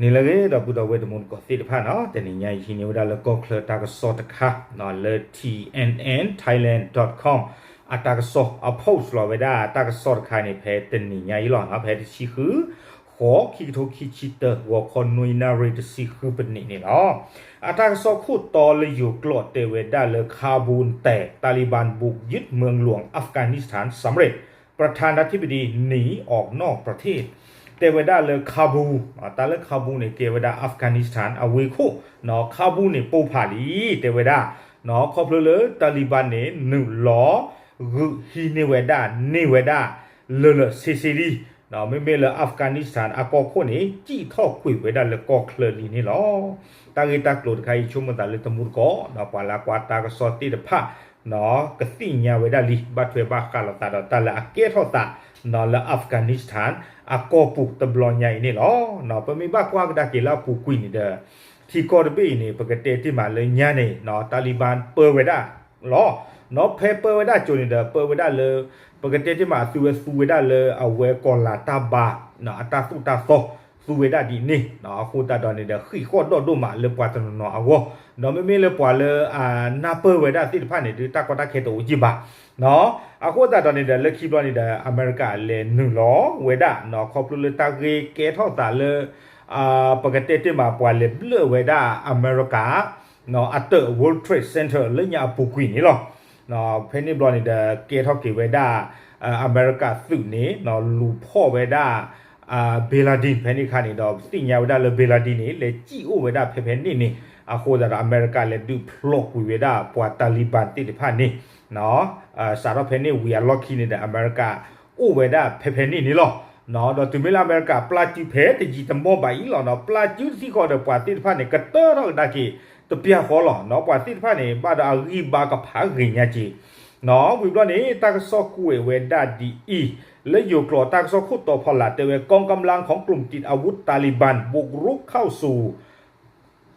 န့ၣ်လၢအဂ့ၤ ဒီပုၢ်ဒီဝဲၢ်တံၤသကိးသ့ၣ်တဖၣ်နီၤ, တနံၤညါအံၤဟံးန့ၢ်ဝဲဒၣ်လၢကီၢ်ချၢတၢ်ကစီၣ်တခါနီၤ, လၢ T N N Thailand dot com အတၢ်ကစီၣ် အ post လီၤဝဲဒၣ်တၢ်ကစီၣ်တခါန့ၣ် ဖဲတနံၤညါအံၤလီၤနီၤ, ဖဲတဆံဃု ဃိး ခံကထိခံဆံတၢ ဂီၤခီနွံနၣ်ရံၣ်တဆံဃုပနံးန့ၣ်လီၤ. အတၢ်ကစီၣ်ခိၣ်တီလၢယိၤကျိာ်တဲဝဲဒၣ်လၢ Kabul တဲ Taliban บุกยึดเมืองหลวงอัฟกานิสถานสำเร็จ ประธานาธิบดีหนีออกนอกประเทศ တဲဝဲဒၣ်လၢ Kabul, တၢ်လၢ Kabul န့ၣ် ကဲဝဲဒၣ် Afghanistan အဝ့ၢ်ခိၣ်နီၤ, Kabul န့ၣ် ပိၢ်ဖးလံ တဲဝဲဒၣ်နီၤ, ခီဖျိလၢ Taliban န့ၣ် နုာ်လီၤ ဂုာ်ဟံးန့ၢ်ဝဲဒၣ် န့ၢ်ဝဲဒၣ် လၢာ်လၢာ်ဆ့ဆ့လံ, မ့မ့ၢ်လၢ Afghanistan အကီၢ်ခိၣ်န့ၣ် စံၣ်ထီၣ်ကွံာ်ဝဲဒၣ်လၢကီၢ်ချၢလံန့ၣ်လီၤ. တၢ်ဂ့ၢ်တၢ်ကျိၤတခါအံၤ ဆိကမိၣ်သးလၢတမူတကိးနီၤ, ပှၤလၢကွၢ်တၢ်ကစီၣ်သ့ၣ်တဖၣ်နီၤ ကသ့ၣ်ညါဝဲဒၣ်လံ ဘၣ်ထွဲဘၣ်ဃးလိာ်သးဒီးတၢ်လၢအကဲထီၣ်သးနီၤ လၢ Afghanistan အကီၢ်ပူၤတဘျီညါအံၤန့ၣ်လီၤ. ပမ့ၢ်ဘၣ်ကွၢ်ကဒါက့ၤလၢအပူၤကွံာ်န့ၣ်ဒီး ထံကီၢ်တဘ့ၣ်အံၤန့ၣ် ပကတဲတ့ၢ်မးလၢညါန့ၣ်နီၤ Taliban ပၢဝဲဒၣ်လီၤ. နီၤ ဖဲပၢဝဲဒၣ်ကၠိန့ၣ်ဒီး ပၢဝဲဒၣ်လၢ ပကတဲတ့ၢ်မး အသုဝဲသူဝဲဒၣ်လၢအဝဲကီၢ်လၤတၢ်ဘါ အတၢ်သိၣ်တၢ်သီ သူဝဲဒၣ်ဒ်န့ၣ်နီၤ, အဃိသတးဒီးန့ၣ်ဒီး ဃံးဃီၣ်ဒီဒိၣ်မးလၢပှၤတနီၤနီၤအဂီၢ်, ဒီးမ့မ့ၢ်လၢပှၤလၢအနၢ်ပၢၢ်ဝဲဒၣ်သ့ၣ်တဖၣ်န့ၣ်ဒီး တၢ်ကီတၢ်ခဲတအိၣ်က့ၢ်ဘၣ်နီၤ. အဃိသတးဒီးန့ၣ်ဒီး လၢခံဘျီန့ၣ်ဒီး အမဲရကၤလဲၤနုာ်လီၤဝဲဒၣ်နီၤ, ခီဖျိလၢတၢ်ဂ့ၢ်ကဲထီၣ်သးလၢ ပကတဲတ့ၢ်မး ပှၤလဲၤဘျၢၣ်ဝဲဒၣ်အမဲရကၤ အတၢၢ် World Trade Center လၢညါအပူၤကွံာ်န့ၣ်လီၤ. ဖဲန့ၣ်ဘျီန့ၣ်ဒီး ကဲထီၣ်က့ၤဝဲဒၣ် အမဲရကၤသုးန့ၣ် လူၤဖီၣ်ဝဲဒၣ် bin Laden ဖဲန့ၣ်အခါန့ၣ်ဒီး သ့ၣ်ညါဝဲဒၣ်လၢ bin Laden န့ၣ် လဲၤစံၣ်အိၣ်ဝဲဒၣ်ဖဲဖဲန့ၣ်န့ၣ်, အဃိသတးဒီး အမဲရကၤလဲၤဒုးဖျိးကွံာ်ဝဲဒၣ်ပှၤ Taliban သ့ၣ်တဖၣ်န့ၣ် စးထီၣ်ဖဲန့ၣ်ဝံၤအလီၢ်ခံန့ၣ်ဒီး အမဲရကၤအိၣ်ဝဲဒၣ်ဖဲဖဲန့ၣ်န့ၣ်လီၤ. ဒီးတုၤမ့ၢ်လၢအမဲရကၤပျၢ်စုဖဲတယံာ်တမီၢ်ဘၣ်အံၤလီၤနီၤ, ပျၢ်စုတသံဃီဒီး ပှၤသ့ၣ်တဖၣ်န့ၣ် ကတၢၢ်ထီၣ်ကဒါက့ၤတပျၢ်ဃီလီၤနီၤ, ပှၤသ့ၣ်တဖၣ်န့ၣ် ဘၣ်ဒီးအဂံၢ်ဘါကဖးဂ့ၤညါက့ၤနီၤ. ဝံၤဘျီန့ၣ် တၢ်ကစီၣ်ကွဲးဝဲဒၣ်ဒ်အံၤ, လၢယိၤကျိာ်တၢ်ကစီၣ်ခိၣ်တီဖီလာ်တဲဝဲ กองกำลังของกลุ่มติดอาวุธตาลิบันบุกรุกเข้าสู่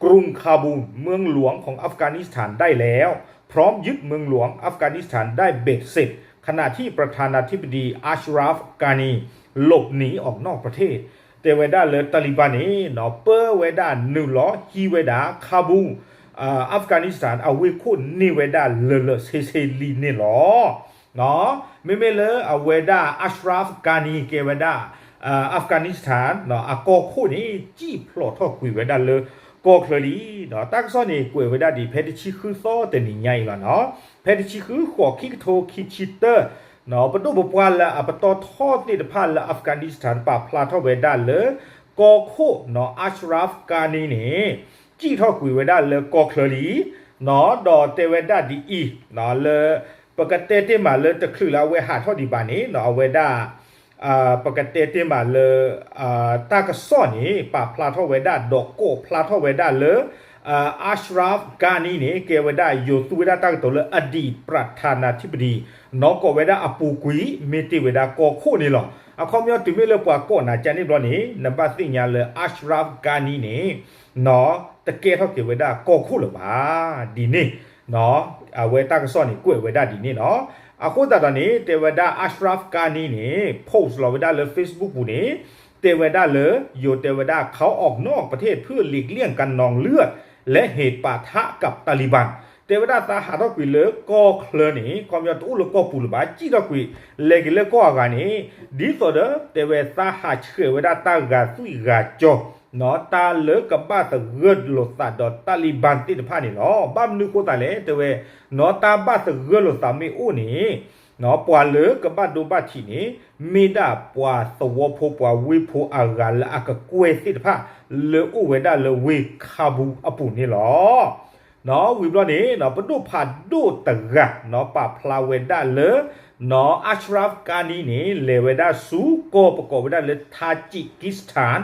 กรุงคาบูลเมืองหลวงของอัฟกานิสถานได้แล้ว พร้อมยึดเมืองหลวงอัฟกานิสถานได้เบ็ดเสร็จ ขณะที่ประธานาธิบดีอัชรัฟ กานี หลบหนีออกนอกประเทศ တဲဝဲဒၣ်လၢ Taliban န့ၣ်နီၤ ပၢဝဲဒၣ်နုာ်လီၤဟံးဝဲဒၣ် Kabul Afghanistan အဝ့ၢ်ခိၣ်န့ၢ်ဝဲဒၣ်လၢာ်လၢာ်ဆ့ဆ့လံန့ၣ်လီၤ. မ့မ့ၢ်လၢအဝဲဒၣ် Ashraf Ghani ကဲဝဲဒၣ် Afghanistan အကီၢ်ခိၣ်န့ၣ် စံၣ်ဖျိးထီၣ်ကွံာ်ဝဲဒၣ်လၢကီၢ်ချၢလံဒီး တၢ်ကစီၣ်န့ၣ် ကွဲးဝဲဒၣ်ဒ်အံၤ ဖဲတဆံဃုသီတနံၤညါအံၤလီၤနီၤ. ဖဲတဆံဃု ဃိး ခံကထိခံဆံတၢ ပဒိၣ်ပပှၢ်လၢအပတီၢ်ထီသ့ၣ်တဖၣ်လၢ Afghanistan ပာ်ဖျါထီၣ်ဝဲဒၣ်လၢ ကီၢ်ခိၣ်နီၤ Ashraf Ghani န့ၣ် စံၣ်ထီၣ်ကွံာ်ဝဲဒၣ်လၢကီၢ်ချၢလံနီၤ, ဒီးတဲဝဲဒၣ်ဒ်အံၤနီၤ လၢ ပကတဲတ့ၢ်မးလၢတချုးလၢအဝဲဟးထီၣ်ဒံးဘၣ်န့ၣ်နီၤ အဝဲဒၣ် ပကတဲတ့ၢ်မးလၢ တၢ်ကစီၣ်န့ၣ် ပာ်ဖျါထီၣ်ဝဲဒၣ် ဒီးကိးဖျါထီၣ်ဝဲဒၣ်လၢ Ashraf Ghani န့ၣ် ကဲဝဲဒၣ်ယိၤသူဝဲဒၣ်တၢ်ကတိၤလၢ อดีตประธานาธิบดี နီၢ်ကီၢ်ဝဲဒၣ်အပူၤကွံာ် မ့ၢ်တ့ၢ်ဝဲဒၣ်ကီၢ်ခိၣ်န့ၣ်လီၤ. အခီပညီတုၤမ့ၢ်လၢပှၤကိးနၤကန့ၣ်ဘျီန့ၣ် နဘၣ်သ့ၣ်ညါလၢ Ashraf Ghani န့ၣ် နီၢ် တကဲထီၣ်က့ၤဝဲဒၣ်ကီၢ်ခိၣ်လၢၤဘၣ် ဒ်န့ၣ်နီၤ. အဝဲတၢ်ကစီၣ်န့ၣ် ကွဲးဝဲဒၣ်ဒ်န့ၣ်နီၤ. အဃိသတးဒီးန့ၣ် တဲဝဲဒၣ် Ashraf Ghani န့ၣ် post လီၤဝဲဒၣ်လၢ Facebook ပူၤန့ၣ် တဲဝဲဒၣ်လၢ ယိၤတဲဝဲဒၣ် เขาออกนอกประเทศเพื่อหลีกเลี่ยงการนองเลือดและเหตุปะทะกับตาลิบัน တဲဝဲဒၣ်သးဟးထီၣ်ကွံာ်လၢကီၢ်ချၢန့ၣ် ခီပညီတအိၣ်လၢကီၢ်ပူၤလၢၤဘၣ် စံၣ်ထီၣ်ကွံာ် လဲၤက့ၤလၢကီၢ်အဂၤန့ၣ် ဒ်သိးဒီး တဲဝဲသးဟးဆှဲးဝဲဒၣ်တၢ်ဂာ်သွံၣ်ဂာ်စီၤ နီၢ် တၢ်လၢကဘၣ်သဂၢၢ်လိာ်သးဒီး Taliban သ့ၣ်တဖၣ်န့ၣ်လီၤ. ဘၣ်မနုၤဃိသးလဲၣ် တဲဝဲ နီၢ် တၢ်ဘၣ်သဂၢၢ်လိာ်သးမ့ၢ်အိၣ်န့ၣ် နီၢ် ပှၤလၢကဘၣ်ဒိဘၣ်ထံးန့ၣ် မ့ၢ်ဒၣ်ပှၤသဝီဖိပှၤဝ့ၢ်ဖိအဂၤလၢအကကွဲၢ်သ့ၣ်တဖၣ် လၢအိၣ်ဝဲဒၣ်လၢဝ့ၢ် Kabul အပူၤန့ၣ်လီၤ. နီၢ် ဝံၤဘျီန့ၣ် နီၢ် ပဒိၣ်ဖးဒိၣ်တဂၤ နီၢ် ပာ်ဖျါဝဲဒၣ်လၢ နီၢ် Ashraf Ghani န့ၣ် လဲၤဝဲဒၣ်ဆူကီၢ်ပကိးဝဲဒၣ်လၢ Tajikistan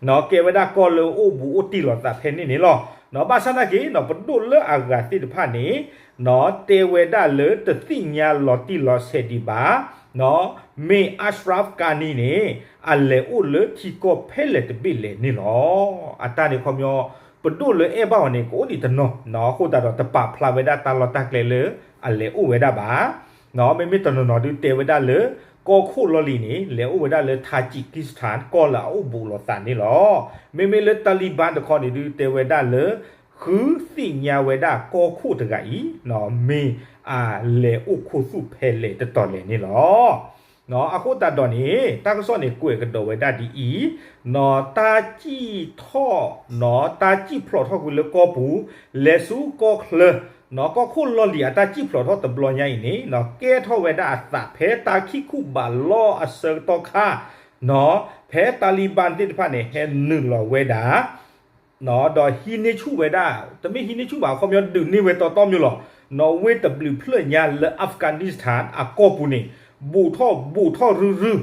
နီၢ် ကဲဝဲဒၣ်ကီၢ်လၢအိၣ်ဘူးအိၣ်တံၢ်လိာ်သးဖဲန့ၣ်န့ၣ်လီၤ. နီၢ် ဘၣ်ဆၣ်သနာ်က့ နီၢ် ပဒိၣ်လၢအဂၤသ့ၣ်တဖၣ်န့ၣ် နီၢ် တဲဝဲဒၣ်လၢတသ့ၣ်ညါလီၤတံၢ်လီၤဆဲးဒံးဘၣ် နီၢ် မ့ၢ် Ashraf Ghani န့ၣ် အလဲၤအိၣ်လၢထံကီၢ်ဖဲလဲၣ်တဘ့ၣ်လဲၣ်န့ၣ်လီၤ. အတၢ်န့ၣ်ခီပညီ ပဒိၣ်လၢအဲၣ်ဘၣ်အီၤန့ၣ် ကအိၣ်ဒံးတနီၤ နီၢ် အဃိသတးဒီးတပာ်ဖျါဝဲဒၣ်တၢ်လီၢ်တၢ်ကျဲလၢအလဲၤအိၣ်ဝဲဒၣ်ဘၣ် နီၢ် မ့မ့ၢ်တနီၤနီၤဒုးတဲဝဲဒၣ်လၢ ကီၢ်ခိၣ်လီၢ်လံၤန့ၣ် လဲၤအိၣ်ဝဲဒၣ်လၢ Tajikistan ကီၢ်လၢအအိၣ်ဘူးလိာ်သးန့ၣ်လီၤ. မ့မ့ၢ်လၢ Taliban တခီန့ၣ်ဒုး တဲဝဲဒၣ်လၢ ဃုသ့ၣ်ညါဝဲဒၣ်ကီၢ်ခိၣ်တဂၤအံၤ မ့ၢ်အလဲၤအိၣ်ခူသူၣ်ဖဲလဲၣ်တတီၤလဲၣ်န့ၣ်လီၤ. အဃိသတးဒီးန့ၣ် တၢ်ကစီၣ်န့ၣ်ကွဲးကဒီးဝဲဒၣ်ဒ်အံၤ, တၢ်စံၣ်ထီၣ်, တၢ်စံၣ်ဖျိးထီၣ်ကွံာ်လၢကီၢ်ပူၤ လဲၤဆူကီၢ်ချၢ, ကီၢ်ခိၣ်လီၢ်လံၤအတၢ်စံၣ်ဖျိးထီၣ်တဘျီညါအံၤန့ၣ် ကဲထီၣ်ဝဲဒၣ်အသးဖဲတၢ်ခံၣ်ခူၣ်ဘးလီအဆၢကတီၢ်ခါ, ဖဲ Taliban သ့ၣ်တဖၣ်န့ၣ် ဟဲနုာ်လီၤဝဲဒၣ် ဒီးဟံးန့ၢ်ဆူၣ်ဝဲဒၣ်, တမ့ၢ်ဟံးန့ၢ်ဆူၣ်ဘၣ် အခီပညီ ဒုးန့ၢ်ဝဲတီတီမျိၤလီၤ. နီၢ်ဝ့ၢ်တဘျုးဖျၢၣ်ညါလၢ Afghanistan အကီၢ်ပူၤန့ၣ် ဘူးထီၣ်ဘူးထီၣ်ရုၢ်ရုၢ်,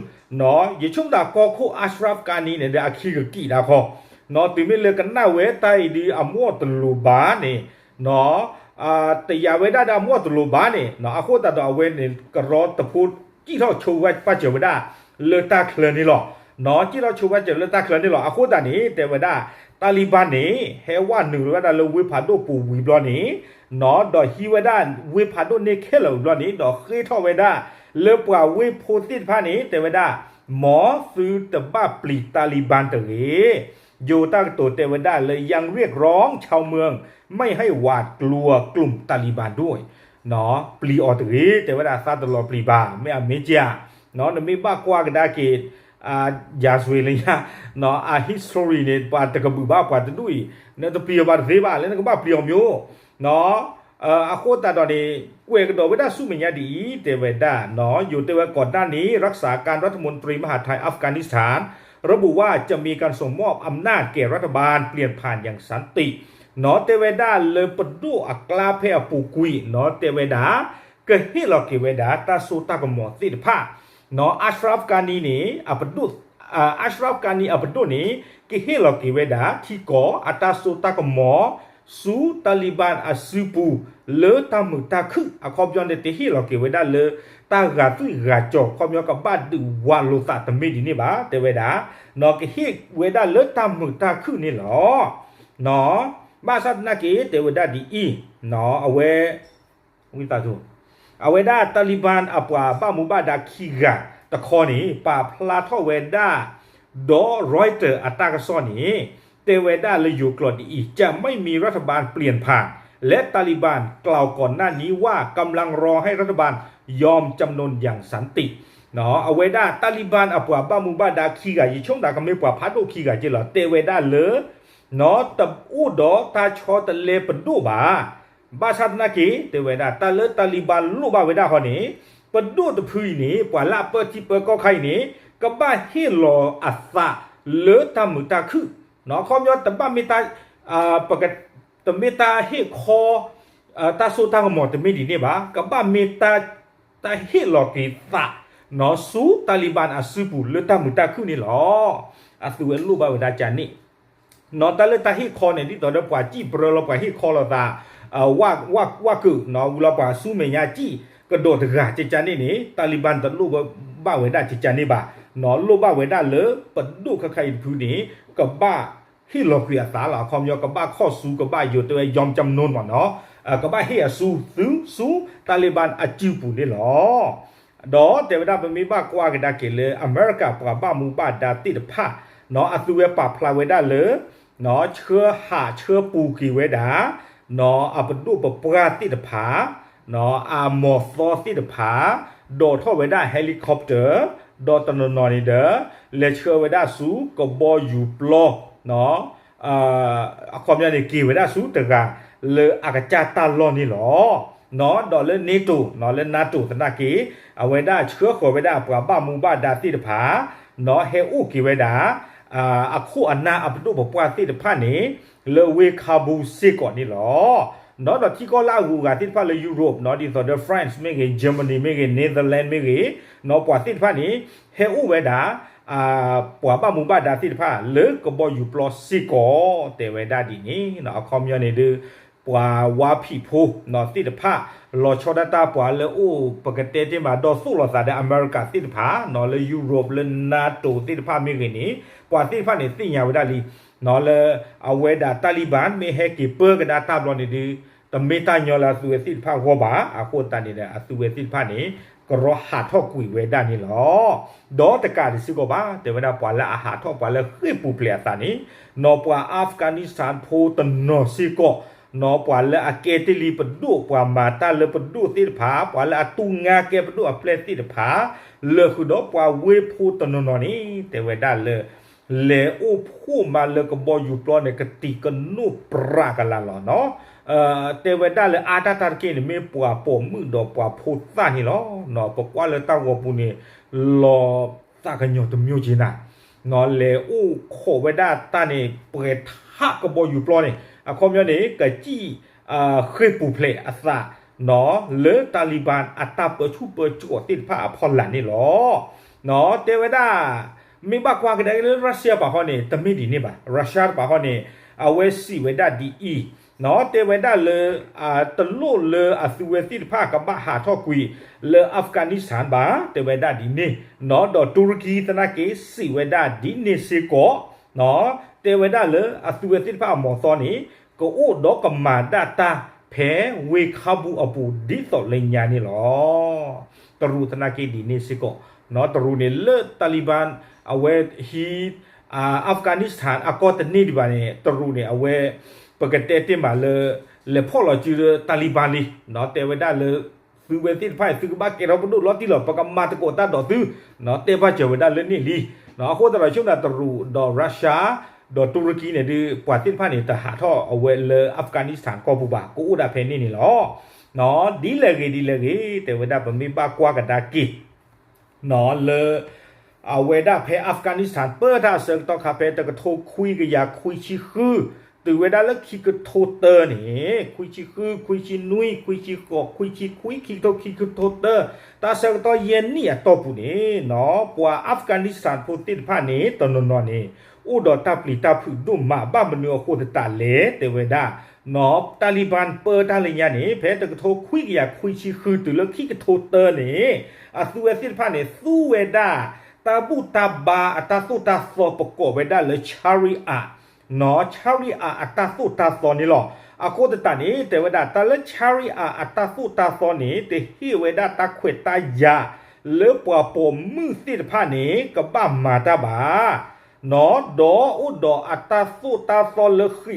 ယဆိကမိၣ်သးကီၢ်ခိၣ် Ashraf Ghani န့ၣ်ဒီး အခံကကံၣ်ဒၣ်ခီ, နီၢ်တုၤမ့ၢ်လၢကနၣ်ဝဲတၢ်အံၤဒုး အမ့ၢ်တလိၤဘၣ်န့ၣ်, နီၢ် တယာ်ဝဲဒၣ်ဒီးအမ့ၢ်တလိၤဘၣ်န့ၣ်, အဃိသတးဒီးအဝဲန့ၣ် ကရီတဖိစံၣ်ထီၣ်ဆိဝဲပာ်စၢၤဝဲဒၣ်လၢတၢ်ချၢန့ၣ်လီၤ. နီၢ် စံၣ်ထီၣ်ဆိဝဲစၢၤလၢတၢ်ချၢန့ၣ်လီၤ. အဃိသတးန့ၣ် တဲဝဲဒၣ် Taliban န့ၣ် ဟဲဝဲနုာ်လီၤဝဲဒၣ်လၢဝ့ၢ်ဖးဒိၣ်ပူၤဝံၤဘျီန့ၣ်, နီၢ် ဒီးဟံးဝဲဒၣ်ဝ့ၢ်ဖးဒိၣ်န့ၣ်ခဲလၢာ်ဝံၤဘျီန့ၣ် ဒီးဃ့ထီၣ်ဝဲဒၣ် လၢပှၤဝ့ၢ်ဖိသ့ၣ်တဖၣ်န့ၣ် တဲဝဲဒၣ် မ်သုတဘၣ်ပျံၤ Taliban တဂ့ၤ. ယိၤတၢ်ကတိၤတဲဝဲဒၣ်လၢ ยังเรียกร้องชาวเมืองไม่ให้หวาดกลัวกลุ่มตาลีบันด้วย နီၢ် ပျံၤအီၤတဂ့ၤ တဲဝဲဒၣ် သးတလီၤပျံၤဘၣ် မ့ၢ်အမ့ၢ်ကၠၢ်, နီၢ် နမ့ၢ်ဘၣ်ကွၢ်ကဒါက့ၤ ရာဇဝင်လၢညါ, နီၢ် အ history န့ၣ် ပှၤတကဘုၣ်ဘၣ်ပှၤတဒူၣ်အံၤ နတပျံၤအီၤဘၣ်တသ့ဘၣ် လၢနကဘၣ်ပျံၤအီၤမျိၤ, နီၢ် အဃိသတးဒီးန့ၣ် ကွဲးကဒီးဝဲဒၣ်ဆူမဲာ်ညါဒ်အံၤ တဲဝဲဒၣ် နီၢ် ယိၤတဲဝဲ ก่อนหน้านี้ รักษาการรัฐมนตรีมหาดไทยอัฟกานิสถาน ระบุว่าจะมีการส่งมอบอำนาจแก่รัฐบาลเปลี่ยนผ่านอย่างสันติ နီၢ် တဲဝဲဒၣ်လၢပဒိၣ်အကျါဖဲအပူၤကွံာ် နီၢ် တဲဝဲဒၣ် ကဟ့ၣ်လီၤက့ၤဝဲဒၣ် တၢ်စိတၢ်ကမီၤသ့ၣ်တဖၣ်, နီၢ် Ashraf Ghani န့ၣ် အပဒိၣ်, Ashraf Ghani အပဒိၣ်န့ၣ် ကဟ့ၣ်လီၤက့ၤဝဲဒၣ် ထံကီၢ်အတၢ်စိတၢ်ကမီၤ ဆူ Taliban အစုပူၤ လၢတၢ်မုာ်တၢ်ခုၣ် အခီပညီန့ၣ် တဟ့ၣ်လီၤက့ၤဝဲဒၣ်လၢ တၢ်ဂာ်သွံၣ်ဂာ်စီၤ ခီပညီကဘၣ်ဒုးဝးလိာ်သးတမ့ၢ်ဒ်န့ၣ်ဘၣ် တဲဝဲဒၣ်, နီၢ် ကဟ့ၣ်ဝဲဒၣ်လၢတၢ်မုာ်တၢ်ခုၣ်န့ၣ်လီၤ. နီၢ် ဘၣ်ဆၣ်သနာ်က့ တဲဝဲဒၣ်ဒ်အံၤ, နီၢ် အဝဲ ဝံသးထူ အဝဲဒၣ် Taliban အပှၤဘၣ်မူဘၣ်ဒါခံဂၤတခီန့ၣ် ပာ်ဖျါထီၣ်ဝဲဒၣ် ဒီး Reuters အတၢ်ကစီၣ်န့ၣ် တဲဝဲဒၣ်လၢယိၤကျိာ်ဒ်အံၤ จะไม่มีรัฐบาลเปลี่ยนผ่าน และตาลิบันกล่าวก่อนหน้านี้ว่ากำลังรอให้รัฐบาลยอมจำนนอย่างสันติ နီၢ် အဝဲဒၣ် Taliban အပှၤဘၣ်မူဘၣ်ဒါခံဂၤ ယဆိကမိၣ်သးကမ့ၢ်ပှၤဖးဒိၣ်ခံဂၤက့လီၤ တဲဝဲဒၣ်လၢ နီၢ် တအိၣ်ဒီးတၢ်ဆီတလဲပဒိၣ်ဘၣ်. ဘၣ်ဆၣ်သနာ်က့ တဲဝဲဒၣ် တၢ်လၢ Taliban လိၣ်ဘၣ်ဝဲဒၣ်ဃီန့ၣ် ပဒိၣ်တဖုအံၤန့ၣ် ပှၤလၢအပၢထံပၢကီၢ်ခါအံၤန့ၣ် ကဘၣ်ဟ့ၣ်လီၤအသးလၢတၢ်မုာ်တၢ်ခုၣ်, နီၢ် အခီပညီတဘၣ်မ့ၢ်တၢ်, ပက, တမ့ၢ်တၢ်ဟ့ၣ်ခီ တၢ်စိတၢ်ကမီၤတမ့ၢ်ဒ်န့ၣ်ဘၣ်, ကဘၣ်မ့ၢ်တၢ်, တၢ်ဟ့ၣ်လီၤက့ၤသး, နီၢ် ဆူ Taliban အစုပူၤလၢတၢ်မုာ်တၢ်ခုၣ်န့ၣ်လီၤ. အသုဝဲလိၣ်ဘၣ်ဝဲဒၣ်ကန့ၣ် နီၢ် တၢ်လၢတၢ်ဟ့ၣ်ခီန့ၣ် ဒ်သိးဒီးပှၤစံၣ်ပြၢလီၤ ပှၤဟ့ၣ်ခီလိာ်သး, ဝး, ဝး, ဝးကုာ် နီၢ် ဝံၤလီၤပှၤဆူမဲာ်ညါစံၣ်ကဒီးတဂၤကကန့ၣ်န့ၣ် Taliban တလိၣ်ဘၣ်ဝဲဒၣ်ကကန့ၣ်ဘၣ်, နီၢ် လိၣ်ဘၣ်ဝဲဒၣ်လၢပဒိၣ်ခဲခါအံၤတဖုန့ၣ် ကဘၣ်ဟ့ၣ်လီၤကွံာ်အသးလီၤ. အခီပညီကဘၣ်ခီၣ်ဆူ ကဘၣ်ယိၤတဲဝဲ ယီၤကၠမ်နိၣ်မ့ၢ်နီၢ်, ကဘၣ်ဟ့ၣ်အဆူ သုဆူ Taliban အစုပူၤန့ၣ်လီၤ. ဒီးတဲဝဲဒၣ်ပမ့ၢ်ဘၣ်ကွၢ်ကဒါက့ၤလၢအမဲရကၤပှၤဘၣ်မူဘၣ်ဒါသ့ၣ်တဖၣ်, နီၢ် အသုဝဲပာ်ဖျါဝဲဒၣ်လၢ နီၢ် ဆှၢဟးဆှၢပူၤက့ၤဝဲဒၣ်, နီၢ် အပဒိၣ်ပပှၢ်သ့ၣ်တဖၣ်, နီၢ် အမီၤသီသ့ၣ်တဖၣ်, ဒိးထီၣ်ဝဲဒၣ် helicopter, ဒီးတနီၤနီၤန့ၣ်ဒီး လဲၤဆှၢဝဲဒၣ်ဆူကဘီယူၤပျီ, နီၢ် အခီပညီန့ၣ် က့ၤဝဲဒၣ်ဆူတဂၤလၢအကစၢ်တၢ်လီၢ်န့ၣ်လီၤ. နီၢ် ဒီးလၢ NATO, နီၢ် လၢ NATO သနာ်က့ အဝဲဒၣ်ဆှၢဃီၤဝဲဒၣ်ပှၤဘၣ်မူဘၣ်ဒါသ့ၣ်တဖၣ်, နီၢ် ဟဲအိၣ်က့ၤဝဲဒၣ် အခိၣ်အနၢ်အပဒိၣ်ပပှၢ်သ့ၣ်တဖၣ်န့ၣ် လၢဝ့ၢ် Kabul စ့ၢ်ကီးန့ၣ်လီၤ. နီၢ် ဒီးထံကီၢ်လၢအဂုၤအဂၤသ့ၣ်တဖၣ်လၢ Europe, နီၢ် ဒ်သိးဒီး France မ့ၢ်ဂ့ၤ, Germany မ့ၢ်ဂ့ၤ, Netherlands မ့ၢ်ဂ့ၤ, နီၢ် ပှၤသ့ၣ်တဖၣ်န့ၣ် ဟဲအိၣ်ဝဲဒၣ် ပှၤဘၣ်မူဘၣ်ဒါသ့ၣ်တဖၣ် လၢကဘီယူၤပျီစ့ၢ်ကီး တဲဝဲဒၣ်ဒ်န့ၣ်, အခီပညီန့ၣ်ဒီး ပှၤဝါဖံးဖိ နီၢ် သ့ၣ်တဖၣ် လီၤဆီဒၣ်တၢ်ပှၤလၢအိၣ် ပကတဲတ့ၢ်မး ဒီးသိၣ်လိာ်သးဒီးအမဲရကၤသ့ၣ်တဖၣ် နီၢ် လၢ Europe လၢ NATO သ့ၣ်တဖၣ်မ့ၢ်ဂ့ၤန့ၣ် ပှၤသ့ၣ်တဖၣ်န့ၣ် သ့ၣ်ညါဝဲဒၣ်လံ နီၢ် လၢအဝဲဒၣ် Taliban မ့ၢ်ဟဲက့ၤပၢကဒါတၢ်ဘျီန့ၣ်ဒီး တမ့ၢ်တၢ်ညီလၢအသုဝဲသ့ၣ်တဖၣ်အဂီၢ်ဘၣ်. အဃိသတးန့ၣ်ဒီး အသုဝဲသ့ၣ်တဖၣ်န့ၣ် ကရီဟးထီၣ်ကွံာ်ဝဲဒၣ်န့ၣ်လီၤ. ဒီးတကးဒံးစ့ၢ်ကီးဘၣ် တဲဝဲဒၣ်ပှၤလၢအဟးထီၣ် ပှၤလၢဃ့ၢ်ပူၤဖျဲးအသးန့ၣ် နီၢ်ပှၤ Afghanistan ဖိတနီၤစ့ၢ်ကီး နီၢ်ပှၤလၢအကဲတ့ၢ်လံပဒိၣ် ပှၤမၤတၢ်လၢပဒိၣ်သ့ၣ်တဖၣ် ပှၤလၢအတူၢ်ငါကဲပဒိၣ်အပျဲၢ်သ့ၣ်တဖၣ် လၢာ်ဃုာ်ဒီးပှၤဝ့ၢ်ဖိတနီၤနီၤန့ၣ် တဲဝဲဒၣ်လၢ လဲၤအိၣ်ဖှိၣ်မးလၢကဘီယူၤပျီန့ၣ် ကတံၤကနိၣ်ပြးကလာ်လီၤနီၤ. တဲဝဲဒၣ်လၢအါတၢ်တၢ်တက့ၢ်န့ၣ် မ့ၢ်ပှၤပိာ်မုၣ်ဒီးပှၤဖိသၣ်န့ၣ်လီၤ. ပကွၢ်လၢတၢ်ဂီၤပူၤန့ၣ် လီၤသးကညီၤတမံၤက့ၤနၤ လဲၤအိၣ်ခိးဝဲဒၣ်တၢ်န့ၣ် ပှဲၤထးကဘီယူၤပျီန့ၣ် အခီပညီန့ၣ် ကစံၣ်ဃ့ၢ်ပူၤဖျဲးအသး လၢ Taliban အတၢ်ပၢဆူၣ်ပၢစိးသ့ၣ်တဖၣ်အဖီလာ်န့ၣ်လီၤ. တဲဝဲဒၣ် မ့ၢ်ဘၣ်ကွၢ်ကဒါက့ၤလၢ Russia တပၤဃီန့ၣ် တမ့ၢ်ဒ်န့ၣ်ဘၣ်. Russia တပၤဃီန့ၣ် အဝဲစံးဝဲဒၣ်ဒ်အံၤ တဲဝဲဒၣ်လၢ တလိၣ်လၢအသုဝဲသ့ၣ်တဖၣ်ကဘၣ်ဟးထီၣ်ကွံာ်လၢ Afghanistan ဘၣ် တဲဝဲဒၣ်ဒ်န့ၣ် ဒီးတူရကံသနာ်က့ စံးဝဲဒၣ်ဒ်န့ၣ်စ့ၢ်ကီး တဲဝဲဒၣ်လၢအသုဝဲသ့ၣ်တဖၣ်အမီၤသီန့ၣ် ကအိၣ်ဒီးကမၤဒၣ်တၢ်ဖဲဝ့ၢ်ခါဘူအပူၤဒ်သိးလၢညါန့ၣ်လီၤ. တရူးသနာ်က့ဒ်န့ၣ်စ့ၢ်ကီး တရူးန့ၣ်လၢ Taliban အဝဲဟံး Afghanistan အကီၢ်တန့ၢ်ဒံးဘၣ်န့ၣ် တရူးန့ၣ်အဝဲ ပကတဲတ့ၢ်မးလၢ လဲၤဖီၣ်လီၤစုလၢ Taliban လံ တဲဝဲဒၣ်လၢ သုဝဲသ့ၣ်တဖၣ်အံၤ သုကဘၣ်ကဲထီၣ်ပဒိၣ်လီၤတံၢ်လီၤ ပကမၤသကိးတၢ်ဒီးသု တဲဘၣ်စၢၤဝဲဒၣ်လၢန့ၣ်လံ. အဃိသတးဒီးဆိကမိၣ်တရူးဒီး Russia ဒီးတူရကံန့ၣ်ဒုး ပှၤသ့ၣ်တဖၣ်န့ၣ် တဟးထီၣ်အဝဲလၢ Afghanistan ကီၢ်ပူၤဘၣ် ကအိၣ်ဒၣ်ဖဲန့ၣ်န့ၣ်လီၤ. ဒ်လဲၣ်ဂ့ၤဒ်လဲၣ်ဂ့ၤ တဲဝဲဒၣ်ပမ့ၢ်ဘၣ်ကွၢ်ကဒါက့ၤ လၢ အဝဲဒၣ်ဖဲ Afghanistan ပၢတၢ်အဆၢကတီၢ်ခါဖဲတကထိခွံကယၤခွံဆံဃု တုၤဝဲဒၣ်လၢခံကထိတၢန့ၣ် ခွံဆံဃု ခွံဆံနွံ ခွံဆံဃိး ခွံဆံခွံ ခံကထိ ခံကထိတၢ တၢ်ဆၢကတီၢ်ယဲၢ်နံၣ်အတီၢ်ပူၤန့ၣ် ပှၤ Afghanistan ဖိသ့ၣ်တဖၣ်န့ၣ် တနီၤနီၤန့ၣ် အိၣ်ဒီးတၢ်ပျံၤတၢ်ဖုးဒိၣ်မး ဘၣ်မနုၤအဃိသတးလဲၣ် တဲဝဲဒၣ် Taliban ပၢတၢ်လၢညါန့ၣ် ဖဲတကထိခွံကယၤခွံဆံဃုတုၤလၢခံကထိတၢန့ၣ် အသုဝဲသ့ၣ်တဖၣ်န့ၣ် သူဝဲဒၣ် တၢ်ဘူၣ်တၢ်ဘါအတၢ်သိၣ်တၢ်သီပကိးဝဲဒၣ်လၢ Sharia, Sharia အတၢ်သိၣ်တၢ်သီန့ၣ်လီၤ. အဃိသတးန့ၣ် တဲဝဲဒၣ် တၢ်လၢ Sharia အတၢ်သိၣ်တၢ်သီန့ၣ် တဟ့ၣ်ဝဲဒၣ်တၢ်ခွဲးတၢ်ယာ် လၢပှၤပိာ်မုၣ်သ့ၣ်တဖၣ်န့ၣ် ကဘၣ်မၤတၢ်ဘၣ် ဒီးအိၣ်ဒီးအတၢ်သိၣ်တၢ်သီလၢဃံး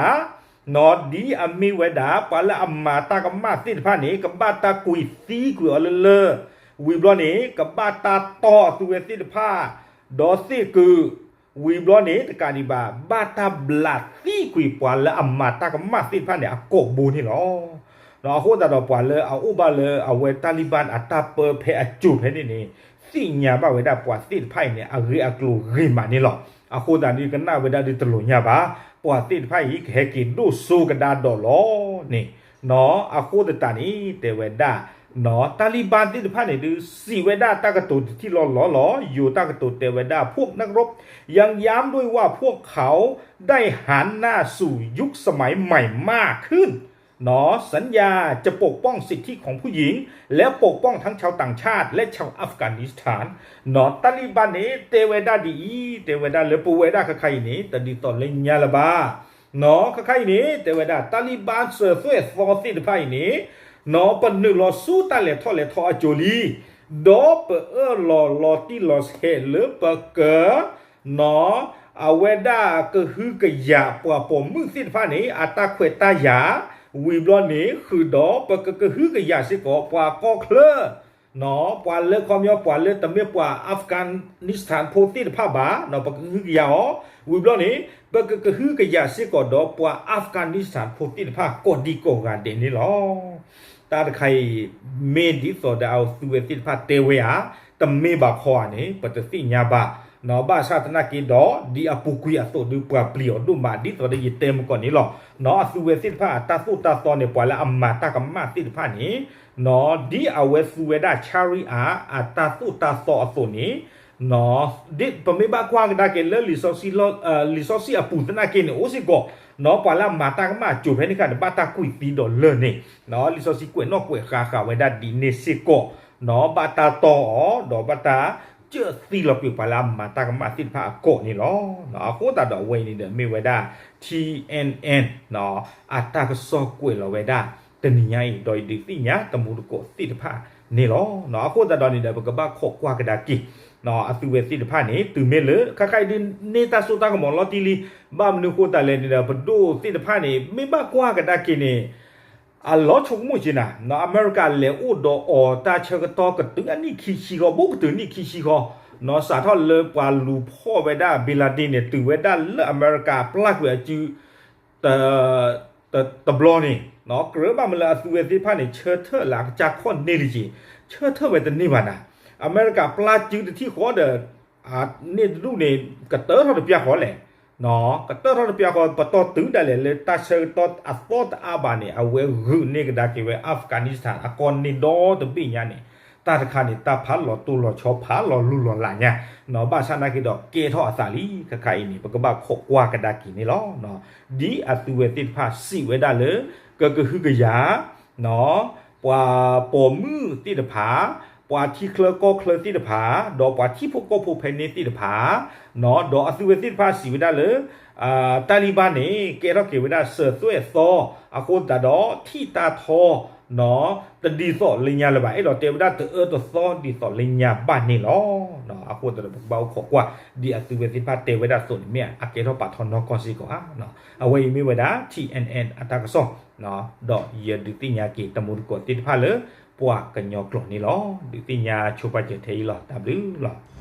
ဃီၣ်ဒီကလး ဒ်အမ့ၢ်ဝဲဒၣ် ပှၤလၢအမၤတၢ်ကမၣ်သ့ၣ်တဖၣ်န့ၣ် ကဘၣ်တၢ်ကွံာ်သံကွံာ်အီၤလၢလၢၢ်, ဝံၤဘျီန့ၣ် ကဘၣ်တၢ်တီၢ်အသုဝဲသ့ၣ်တဖၣ် ဒီးသ့ၣ်ကုာ်, ဝံၤဘျီန့ၣ် တကးဒံးဘၣ် ဘၣ်တၢ်ဘျးသံကွံာ်ပှၤလၢအမၤတၢ်ကမၣ်သ့ၣ်တဖၣ်န့ၣ် အကိာ်ဘိန့ၣ်လီၤ. အဃိသတးဒီးပှၤလၢအအိၣ်ဘၣ်လၢအဝဲ Taliban အတၢ်ပၢဖဲအစိၤဖဲန့ၣ်န့ၣ် သ့ၣ်ညါဘၣ်ဝဲဒၣ်ပှၤသ့ၣ်တဖၣ်အံၤန့ၣ် အဂ့ၢ်အကျိၤဂ့ၤမးန့ၣ်လီၤ. အဃိသတးဒ်ကနၣ်ဝဲဒၣ်ဒ်တလိၣ်ညါဘၣ်, ပှၤသ့ၣ်တဖၣ်အံၤ ကဟဲက့ၤဒိၣ်စိကဒါဒီးလီၤန့ၣ်, အဃိသတးန့ၣ် တဲဝဲဒၣ် Taliban သ့ၣ်တဖၣ်န့ၣ်ဒုး စံးဝဲဒၣ်တၢ်ကတိၤတထံၣ်လီၤလီၤလီၤ, ယိၤတၢ်ကတိၤတဲဝဲဒၣ် พวกนักรบยังย้ำด้วยว่าพวกเขาได้หันหน้าสู่ยุคสมัยใหม่มากขึ้น สัญญาจะปกป้องสิทธิของผู้หญิง และปกป้องทั้งชาวต่างชาติและชาวอัฟกานิสถาน Taliban န့ၣ် တဲဝဲဒၣ်ဒ်အံၤ, တဲဝဲဒၣ်လၢပဝဲဒၣ်ခဲခါအံၤန့ၣ် တဒ်သိးလၢညါလၢၤဘၣ် ခဲခါအံၤန့ၣ် တဲဝဲဒၣ် Taliban စၢၤသွဲၣ်သီသ့ၣ်တဖၣ်အံၤန့ၣ် ပနုာ်လီၤဆူတၢ်လဲၤထီၣ်လဲၤထီအစိၤလံ, ဒီးပအၢၣ်လီၤလီၤတံၢ်လီၤဆဲးလၢပက အဝဲဒၣ်ကဟုကယာ်ပှၤပိာ်မုၣ်သ့ၣ်တဖၣ်န့ၣ် အတၢ်ခွဲးတၢ်ယာ်, ဝံၤဘျီန့ၣ် ဃုာ်ဒီးပကကဟုကယာ်စ့ၢ်ကီး ပှၤကီၢ်ချၢ ပှၤလၢခီပညီ ပှၤလၢတမ့ၢ်ပှၤ Afghanistan ဖိသ့ၣ်တဖၣ်ဘၣ် ပကဟုကယာ်အီၤ, ဝံၤဘျီန့ၣ် ပကကဟုကယာ်စ့ၢ်ကီးဒီးပှၤ Afghanistan ဖိသ့ၣ်တဖၣ် ကိးဒံကိးဂၤဒဲးန့ၣ်လီၤ. တၢ်တခါအံၤ မ့ၢ်ဒ်သိးဒီးအသုဝဲသ့ၣ်တဖၣ်တဲဝဲဧါ, တမ့ၢ်ဘၣ်ခီဧါန့ၣ် ပတသ့ၣ်ညါဘၣ်. ဘၣ်ဆၣ်သနာ်က့ဒီး ဒ်အပူၤကွံာ်အသိးဒုး ပှၤပျံၤအီၤဒိၣ်မး ဒ်သိးဒီးယတဲမုၢ်ကီၢ်န့ၣ်လီၤ. အသုဝဲသ့ၣ်တဖၣ်အတၢ်သိၣ်တၢ်သီန့ၣ် ပှၤလၢအမၤတၢ်ကမၣ်သ့ၣ်တဖၣ်န့ၣ် ဒ်အဝဲသူဝဲဒၣ် Sharia အတၢ်သိၣ်တၢ်သီအသိးန့ၣ် ဒ်ပမ့ၢ်ဘၣ်ကွၢ်ကဒါက့ၤလၢ လံာ်စီဆှံအပူၤသနာ်က့န့ၣ် အိၣ်စ့ၢ်ကီး ပှၤလၢအမၤတၢ်ကမၣ်အစိၤဖဲန့ၣ်အခါန့ၣ် ဘၣ်တၢ်ကွံာ်သံဒီးလၢၢ်န့ၣ် လံာ်စီဆှံကွဲးနီၣ်ကွဲးဃါဃာ်ဝဲဒၣ်ဒ်န့ၣ်စ့ၢ်ကီး ဘၣ်တၢ်တီၢ်အီၤ ဒီးဘၣ်တၢ်စၢၢ်သံလီၤကွံာ်ပှၤလၢအမၤတၢ်ကမၣ်သ့ၣ်တဖၣ်အကိာ်န့ၣ်လီၤ. အဃိသတးဒီးအဝဲအံၤန့ၣ်ဒီးမ့ၢ်ဝဲဒၣ် T N N အတၢ်ကစီၣ်ကွဲးလီၤဝဲဒၣ် တနံၤညါအံၤ ဒီးယဒုးသ့ၣ်ညါတမူတကိးသ့ၣ်တဖၣ် န့ၣ်လီၤ. အဃိသတးဒီးန့ၣ်ဒီး ပကဘၣ်ခိးကွၢ်ကဒါက့ၤ အသုဝဲသ့ၣ်တဖၣ်န့ၣ် တုၤမ့ၢ်လၢ ခဲခါအံၤဒုးန့ၢ်တၢ်စိတၢ်ကမီၤလီၤတံၢ်လံ. ဘၣ်မနုၤအဃိသတးလဲၣ်န့ၣ်ဒီး ပဒိၣ်သ့ၣ်တဖၣ်န့ၣ် မ့ၢ်ဘၣ်ကွၢ်ကဒါက့ၤန့ၣ် အလီၤဆိကမိၣ်က့ၤနၤ, အမဲရကၤလဲၤအိၣ်ဒီးအီၤတၢ်ဆၢကတီၢ်ကတုၤအနံၣ်ခံဆံဃီ ဘူးကတုၤနံၣ်ခံဆံဃီ, စးထီၣ်လၢပှၤလူၤဖီၣ်ဝဲဒၣ် bin Laden န့ၣ် တုၤဝဲဒၣ်လၢအမဲရကၤပျၢ်ကွံာ်အစု တဘျီန့ၣ် ကြၢးဘၣ်မနုၤလၢအသုဝဲသ့ၣ်တဖၣ်န့ၣ် ဆၢထၢၣ်လၢအကစၢ်ခီၣ်န့ၢ်တက့ၢ်, ဆၢထၢၣ်ဝဲတန့ၢ်ဘၣ်နၤ. အမဲရကၤပျၢ်စုတထံၣ်ဃီဒီး န့ၢ်တဒူၣ်န့ၣ် ကတၢထီၣ်တပျၢ်ဃီလဲၣ်, ကတၢထီၣ်တပျၢ်ဃီ ပတီၢ်တုၤဒၣ်လဲာ်လၢတၢ်ဆၢကတီၢ်အသီတအါဘၣ်န့ၣ် အဝဲဂုာ်န့ၢ်ကဒါက့ၤဝဲ Afghanistan အကီၢ်န့ၣ်ဒီတဘ့ၣ်ညါန့ၣ်, တၢ်တခါန့ၣ် တၢ်ဖးလီၤတိၢ်လီၤဆီ ဖးလီၤလူလီၤလးညါ, ဘၣ်ဆၣ်နာ်က့ၤဒီးကဲထီၣ်အသးလံ. ခဲခါအံၤန့ၣ် ပကဘၣ်ခိးကွၢ်ကဒါက့ၤန့ၣ်လီၤ. ဒ်အသုဝဲသ့ၣ်တဖၣ်စံးဝဲဒၣ်လၢ ကကဟုကယာ် ပှၤပိာ်မုၣ်သ့ၣ်တဖၣ်, ပှၤထံချၢကီၢ်ချၢသ့ၣ်တဖၣ်, ဒီးပှၤထံဖိကီၢ်ဖိဖဲန့ၣ်သ့ၣ်တဖၣ်, ဒီးအသုဝဲသ့ၣ်တဖၣ်စံးဝဲဒၣ်လၢ တၢ်လံၤဘၣ်န့ၣ် ကဲထီၣ်က့ၤဝဲဒၣ်စၢၤသွဲၣ်သီ, အဃိသတးဒီးထံၣ်တၢ်ထီ တဒ်သိးလၢညါလၢၤဘၣ်, အဲၣ်ဒိးတဲဝဲဒၣ်တအၢတသီဒ်သိးလၢညါဘၣ်န့ၣ်လီၤ. အဃိသတးဒီး ပကဘၣ်အိၣ်ခိးကွၢ် ဒ်အသုဝဲသ့ၣ်တဖၣ်တဲဝဲဒၣ်အသိးန့ၣ် မ့ၢ်အကဲထီၣ်ပာ်ထီၣ်နီၢ်ကီၢ်စ့ၢ်ကီးဧါ. အဝဲအံၤမ့ၢ်ဝဲဒၣ် T N N အတၢ်ကစီၣ်, ဒီးယဒုးသ့ၣ်ညါက့ၤတမူတကိးသ့ၣ်တဖၣ်လၢ ပှၤကညီကျိာ်န့ၣ်လီၤ. ဒုးသ့ၣ်ညါဆိပာ်စၢၤထဲအံၤလီၤ. တၢ်ဘျုးလီၤ.